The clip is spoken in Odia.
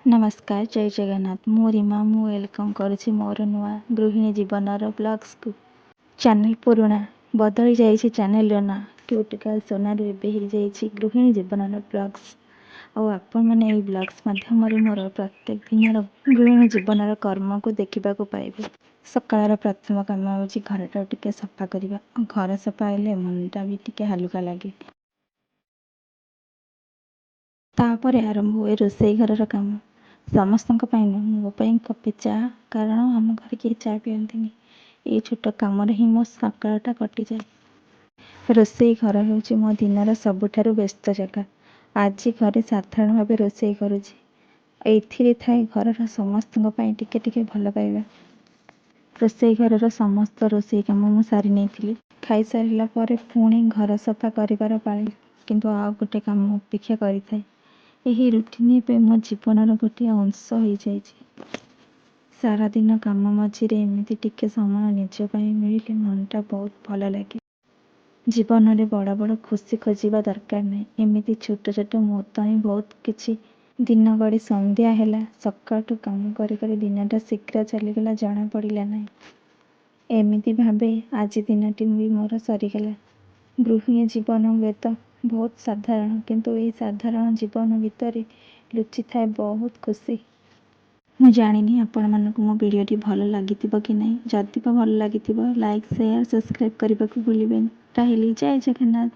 ନମସ୍କାର, ଜୟ ଜଗନ୍ନାଥ। ମୁଁ ରିମା। ମୁଁ welcome କରୁଛି ମୋର ନୂଆ ଗୃହିଣୀ ଜୀବନର ବ୍ଲଗ୍ସକୁ। ଚ୍ୟାନେଲ୍ ପୁରୁଣା, ବଦଳି ଯାଇଛି ଚ୍ୟାନେଲ୍ର ନାଁ। କ୍ୟୁଟ୍ ଗାର୍ଲ ସୋନାରୁ ଏବେ ହେଇଯାଇଛି ଗୃହିଣୀ ଜୀବନର ବ୍ଲଗ୍ସ। ଆଉ ଆପଣମାନେ ଏହି ବ୍ଲଗ୍ସ ମାଧ୍ୟମରେ ମୋର ପ୍ରତ୍ୟେକ ଦିନର ଗୃହିଣୀ ଜୀବନର କର୍ମକୁ ଦେଖିବାକୁ ପାଇବେ। ସକାଳର ପ୍ରଥମ କାମ ହେଉଛି ଘରଟାକୁ ଟିକେ ସଫା କରିବା। ଆଉ ଘର ସଫା ହେଲେ ମନଟା ବି ଟିକେ ହାଲୁକା ଲାଗେ। ତାପରେ ଆରମ୍ଭ ହୁଏ ରୋଷେଇ ଘରର କାମ। ସମସ୍ତଙ୍କ ପାଇଁ ନୁହେଁ, ମୋ ପାଇଁ କପେ ଚା, କାରଣ ଆମ ଘରେ କେହି ଚା ପିଅନ୍ତିନି। ଏଇ ଛୋଟ କାମରେ ହିଁ ମୋ ସକାଳଟା କଟିଯାଏ। ରୋଷେଇ ଘର ହେଉଛି ମୋ ଦିନର ସବୁଠାରୁ ବ୍ୟସ୍ତ ଜାଗା। ଆଜି ଘରେ ସାଧାରଣ ଭାବେ ରୋଷେଇ କରୁଛି। ଏଥିରେ ଥାଏ ଘରର ସମସ୍ତଙ୍କ ପାଇଁ ଟିକେ ଟିକେ ଭଲ ପାଇବା। ରୋଷେଇ ଘରର ସମସ୍ତ ରୋଷେଇ କାମ ମୁଁ ସାରି ନେଇଥିଲି। ଖାଇସାରିଲା ପରେ ପୁଣି ଘର ସଫା କରିବାର ପାଳି, କିନ୍ତୁ ଆଉ ଗୋଟେ କାମ ଅପେକ୍ଷା କରିଥାଏ। ଏହି ରୁଟିନ୍ ଏବେ ମୋ ଜୀବନର ଗୋଟିଏ ଅଂଶ ହୋଇଯାଇଛି। ସାରାଦିନ କାମ ମଝିରେ ଏମିତି ଟିକେ ସମୟ ନିଜ ପାଇଁ ମିଳିଲେ ମନଟା ବହୁତ ଭଲ ଲାଗେ। ଜୀବନରେ ବଡ଼ ବଡ଼ ଖୁସି ଖୋଜିବା ଦରକାର ନାହିଁ, ଏମିତି ଛୋଟ ଛୋଟ ମୁହୂର୍ତ୍ତ ହିଁ ବହୁତ କିଛି। ଦିନ ଗଡ଼ି ସନ୍ଧ୍ୟା ହେଲା। ସକାଳଠୁ କାମ କରି କରି ଦିନଟା ଶୀଘ୍ର ଚାଲିଗଲା, ଜଣାପଡ଼ିଲା ନାହିଁ। ଏମିତି ଭାବେ ଆଜି ଦିନଟି ବି ମୋର ସରିଗଲା। ଗୃହିଣୀ ଜୀବନ ହୁଏତ ବହୁତ ସାଧାରଣ, କିନ୍ତୁ ଏହି ସାଧାରଣ ଜୀବନ ଭିତରେ ଲୁଚିଥାଏ ବହୁତ ଖୁସି। ମୁଁ ଜାଣିନି ଆପଣମାନଙ୍କୁ ମୋ ଭିଡ଼ିଓଟି ଭଲ ଲାଗିଥିବ କି ନାହିଁ। ଯଦି ବା ଭଲ ଲାଗିଥିବ, ଲାଇକ୍, ସେୟାର, ସବସ୍କ୍ରାଇବ୍ କରିବାକୁ ଭୁଲିବେନି। ରହିଲି, ଜୟ ଜଗନ୍ନାଥ।